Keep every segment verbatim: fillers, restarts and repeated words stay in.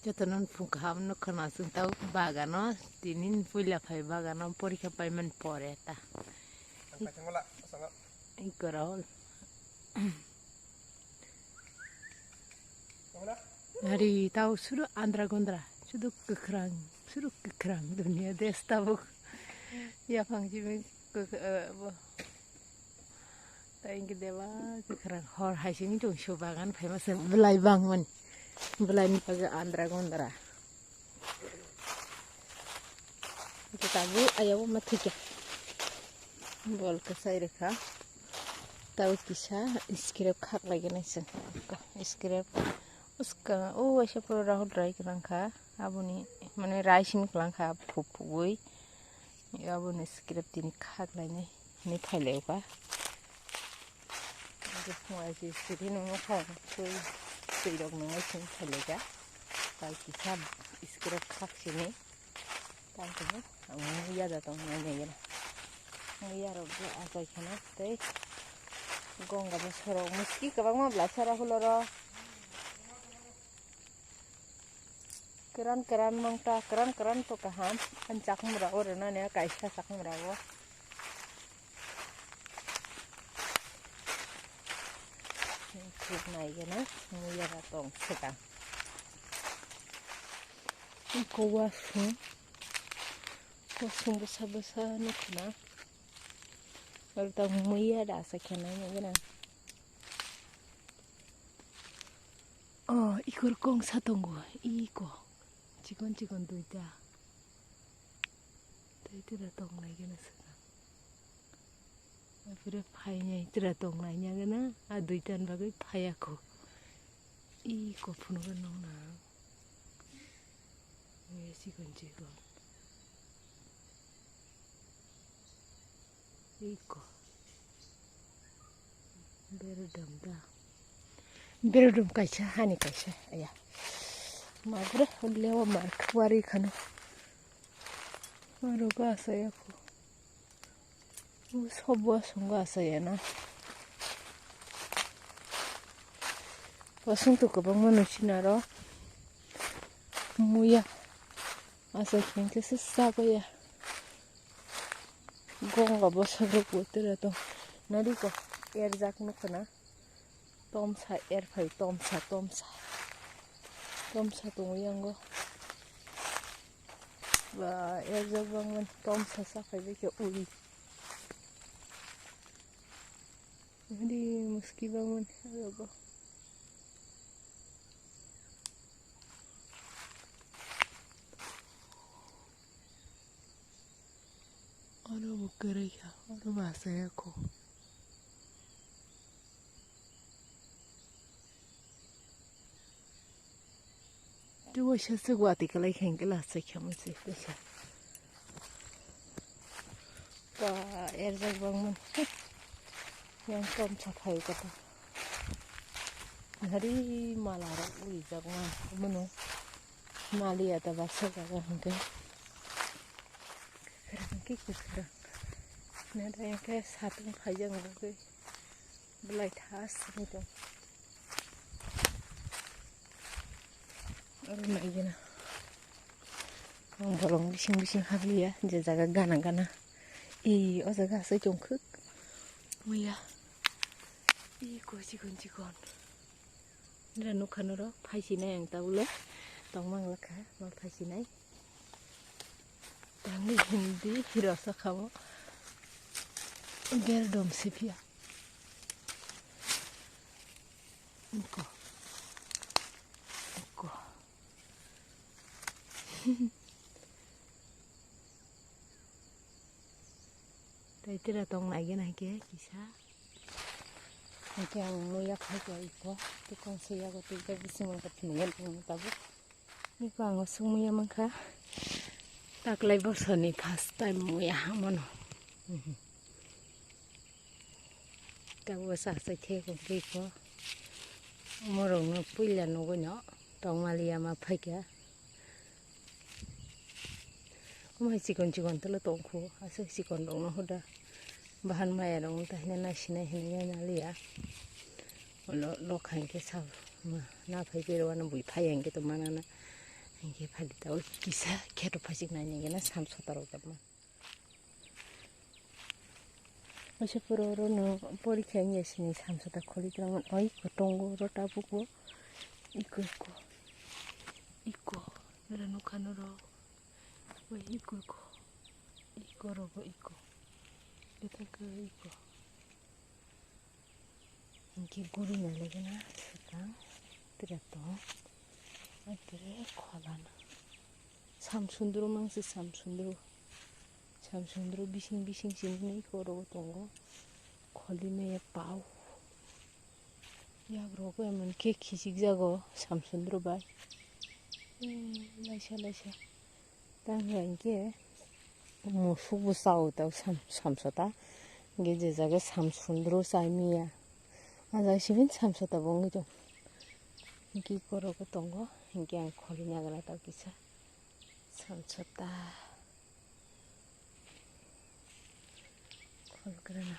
Jotono phung kaham nukha na chwng tau bagano, tinin puila phai bagano porikha paimani pore ta. Ang kaisa ngola, asanga. Ikorol. Ngola? Hari tau suru andra gondra, suru kwkhrang, suru kwkhrang dunia des tabuk. Yaphang simi kwk-, eh, bo. Tei hwnkhe deba kwkhrang hor hai simi chwng su bagan phaima se bwlai bangmani. Bwlaini bagwi andra gondra. Hwnkhe tabuk ayabo ma thwikha. Bol kwchai rwkha. Tei kisa scrap khak laigani chwng. Scrap uska o waisa pura rahul rai kwlangkha. Aboni mane rai simi kwlangkha phuk phugwi. Aboni scrap tini khak lainai hinwi phailaio ka. Twi, twi rok nwngai simi phailaika. Tai kisa scrap khak sini. Tangkhe ang muya da tong nai nai gana. Muya rok je achai khana tei gonga bo sorok muski kwbangma bwla sara hulo ro. Kwran kwran mangta, kwran kwran to kaham. Ani chakmung rok oro nani kaisa chakmung rok o. Thik nai gana muya da tong swkang. Iko wasung, wasung bwsa bwsa nukuna. Oro ta muya da asa khenai nai gana. Oh, ikor kong sa tongo, iko. Chikon chikon duita. Tei tira tong nai gana swkang. Apire phainai tira tong nai nya gana, a duita ni bagwi phaiya kho. Iko phunukgo nong na. Chikon chikon. Iko. Beredom da. Beredom kaisa, hani kaisa. Aya. Magre, lewa mar kwari khano. Aro ga asaya ko. Sobo asongo asaya na. Wasung to kwbangma nusinaro. Muya. Asa khengkhe se sagoya. Gonga bosok rok bo tera tong. Nariko erjak nukuna. Tomsa erphai, tomsa, tomsa. Tomsa tongo yango. Ba, erjak bangmani tomsa saphai bai khe uri. Hadi muski bangmani alogo. Oro bo kwrwi kha, oro bo asaya kho. Tei waisa se watwi kwlai khe hwnkhe la achai kha mwnsi kaisa. Ba, erjak bangmani. Yang tomsa phai kata. Hari mala rok ui jak ma, mano. Maliya ta baksa jaga hwnkhe. Kwkhwrang khe kwkhwrang. Nada yang khe satung phai jak ma khe. Belai tha sini tong. Oro nai gana. Ang bolong bising bising habliya, je jaga gana gana. I, o jaga asai tongkhwk. Muya. I, ko chikon chikon. Nira nukha noro, phaisinai ang tabule. Tongmang lakha, ma phaisinai. Tangwi hindi hiro sakha o. Beredom siphiya. Iko. Iko. Tei tira tong nai gana khe kisa. Hwnkhe ang muya phai kha iko. Tei kong se yago tei bising mangkha phunukya tongmani tabuk. Niko ang sung muya mankha. Taklai bosorni first time muya hamono. Tabuk sa sa khe ko khe ko. Omorokno puila nugwino tongmaliya ma phaikha. Omo hai chikon chikon tolo tongkhu, aswk chikon rokno huda. Bahan maya rokno tahina naisinai hinwi naliya. Ulo lok hai khe sa ma na phai phai rw ano bui phai hai khe to manana. Hingke phali tao kisa kheto phasik nai nai gana samsota rok tamo. Oisa puro oro no porikha wngya sini samsota kholi tongmani. Oi iko tongo oro tabuk bo. Iko iko. Iko. Nara nukha noro. Oi iko iko. Iko rogo iko. Betaka iko. Hingke guri nai lagina swkang tere tong, ai tere kholana. Samsundro mangsi samsundro, samsundro bising bising sini korogo tongo, kholi maya pao. Yak rogo emon khe khichik jago samsundro bai. Eh, laisa laisa. Tang hinkhe musuk bo chao tao sam-, samsota. Hinkhe je jaga samsundro chai miya. A jaga simi samsota bo wngwi tong. Hinkhe eko rogo tongo. Hinkhe ang kholi nagala tao kisa samsota. Khol kwrwna.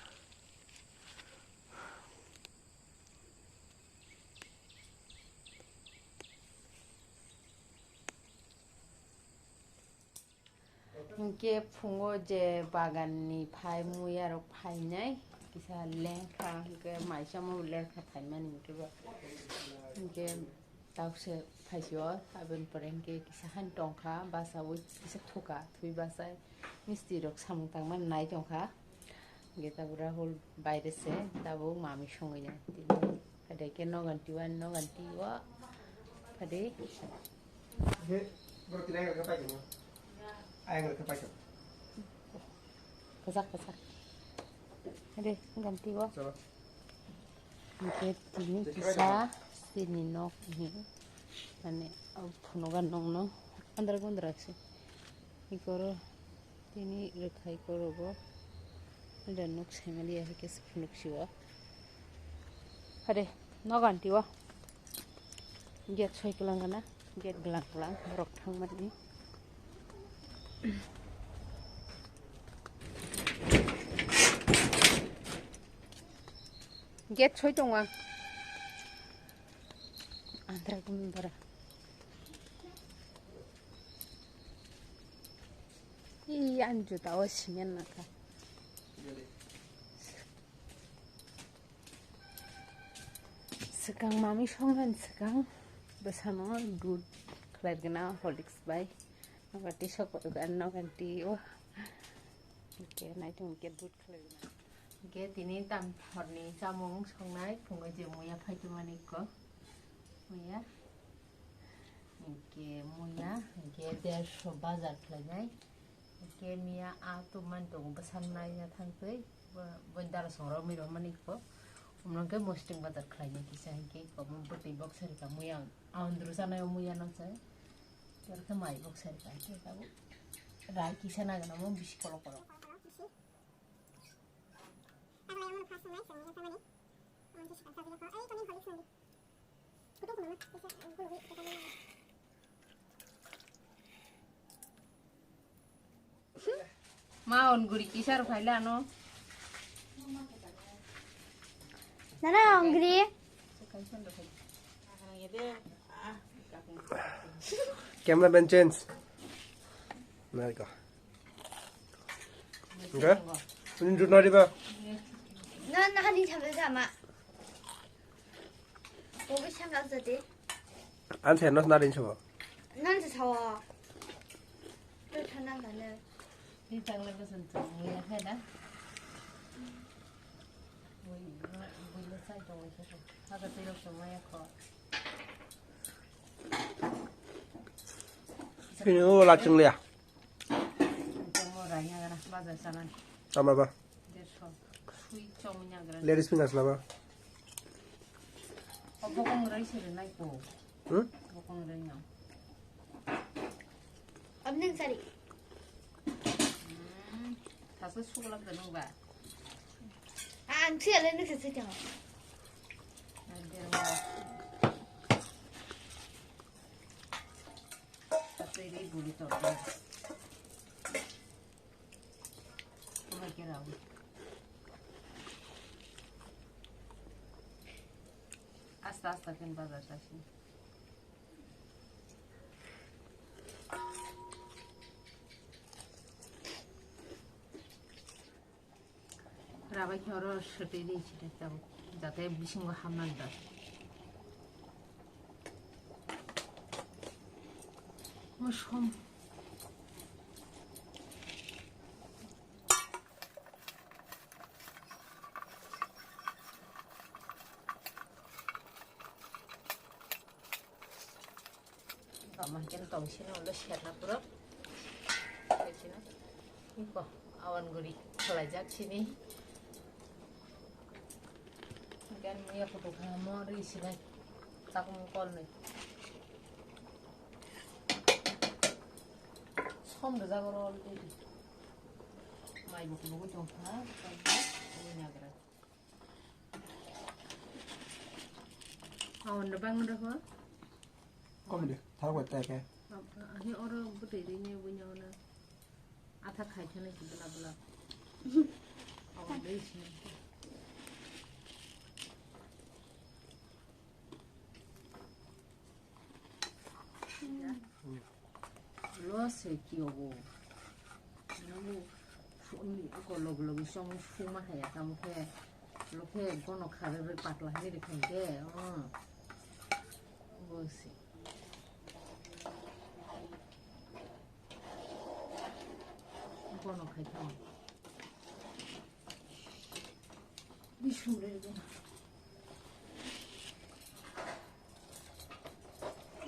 Hinkhe phungo je baganni phai muya rok phainai, kisa lengkha, hinkhe maisamo lengkha phaimani hinkhe bo. Hinkhe tausa phaisio, aboni pore hinkhe kisa han tongkha, basaui kisa thuka, thui basai misti rok samung tangmani nai tongkha. Hinkhe tabuk Rahul baire se, tabuk mami songwi ya. Phade khe nogan tiwan, nogan tiwo. Phade. He, bro, tinai ka pakai no. Ayang ka pakai. Kajak, kajak. Phade, nogan tiwo. Chalo. Hinkhe tini kisa, tini nok ni. Mane, phunugan nokno. Andra gundra se. Ikoro. Tini rwkhai korogo. Nda nuk saimaliya hai khe phunuk siwo. Hade, nogan tiwo. Gate soi kwlang gana. Gate glang glang. Borok thangmani. Gate soi tongo ang. Andra gumi bara. Ih, ani juta o cement nangkha. Swkang mami songmani swkang bwsano dud khlai gana Horlicks bai. Noganti sok noganti o. Hwnkhe naitung hwnkhe dud khlai gana. Hwnkhe tini tam horni chamung songnai phungo je muya phai tongmani kok. Muya. Hingke muya, hingke dersho bazar khlainai. Hingke miya a tumani tongo bwsang naina thangtwi, bo, bo dara songrok miro mani kho. Umrok khe mosting bazar khlainai kisa hingke komo bwtwi boksa rika muya, aondru sanai muya no se. Tor khe mai boksa rika hingke tabuk rai kisa nagana mo bisi kolok kolok. Ma on guri kisar phaila ano. Nana ongri. Camera man change. Nai ko. Enggak? Ini duduk nari ba? Na na ni sama sama. Kopi sama jadi. An saya nos nari coba. Nan sa sawa. Tu thana gana. Ni tang le besan tu ni ya hai da. Bui bui le sai to wai ko. Ha ka tiro to maya ko. Sini o la chungle ya. Tongmo rai ya gana bazar sanan. Tama ba. Dersho. Sui chong ya gana. Ladies fingers la ba. Obo kong rai siri nai ko. Hmm? Obo kong rai no. Abning sari. Hmm. Thasa suklak da nung ba. Ang sih ada nung sih tengok. Ada. Tapi ini bulu tau. Asta asta kan bazar tashi. Oro swtwi ri sini tabuk, jate bisingo hamna da. Mosom. Tamo hingke tong sini ulo serna puro. Khe sini. Iko awan guri khlaijak sini. Gan miya kutu kha mo ri sinai. Takung kol ni. Som da jago rol di. Mai buku buku tong kha. Ui nagra. Awan da bang da ho? Kom de, thar ko ta ke. Ani oro butui ri ni bunya ona. Atha khai thani ki bla bla. Awan da isi. Lo se ki obo. Namu ko logi logi song suma haya tamo khe. Lo khe gono kha bai bai patla hai ri khe ke. Oh. Bo se. Bono khai thang. Bisum re gana.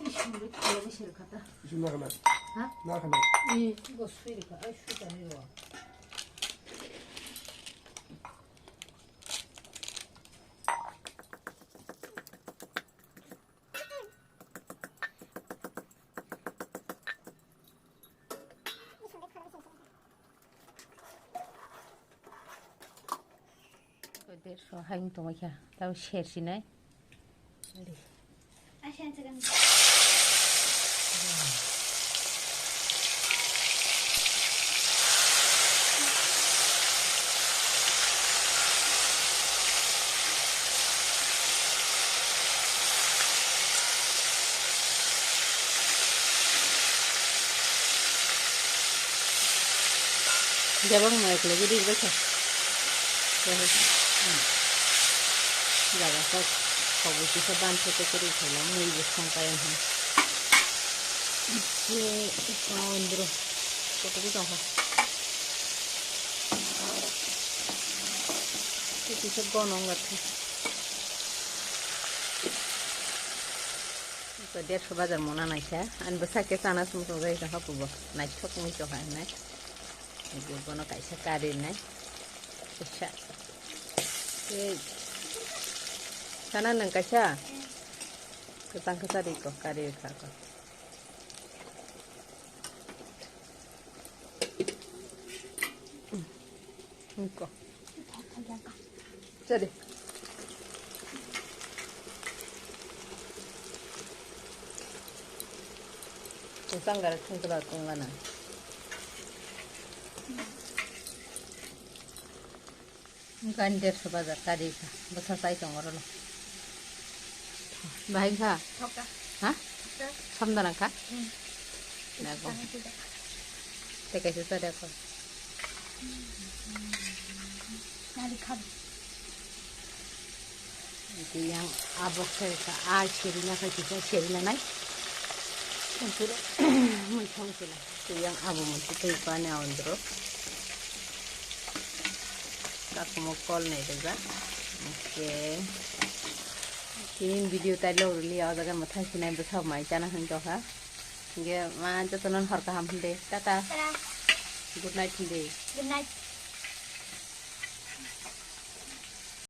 Bisum re khala bisir khata. Bisum na khana. Ha? Na khana. Eh, go sui re kha. Ai sui ta ni ro. Derso hai wng tongmai kha, tabo ser sinai. Jabang mai kle gidi bacha. Jaga kok kok kisa ban photo kiri khala mui bo song kaya ha. Ye andro. Kotoro jong ha. Kisa gonong gatha. Derso bazar mona naikha. Ani bwsa khe chana sumsok jai tongkha pubo. Naithok wngwi tongkha hinwi. Bono kaisa kari nai. Kaisa. Ei. Chana nwng kaisa. Kwchang khe chari ko, kari kha ko. Ko. Jadi. Usang gara thung tula tungana. Gan derso bazar kari kha. Bwsa chai tongo rolo. Bahai kha? Thoka. Ha? Thoka. Samdana kha? Hmm. Nago. Thoka, thoka. Tei kaisa chari kho. Nari kha. Yang abo khe kha, a seri na kha kisa seri na nai. Mui thong sila. Yang abo mui thong sila. Yang abo mui thong sila. Kakmo call nai rijak. Okay. Tini video tailo rwliya, o jaga mwthang sinai bwsao mai chana hwn tongkha. Hingke ma jotono hor kaham hwnde. Tata. Tata. Good night hwnde. Good night.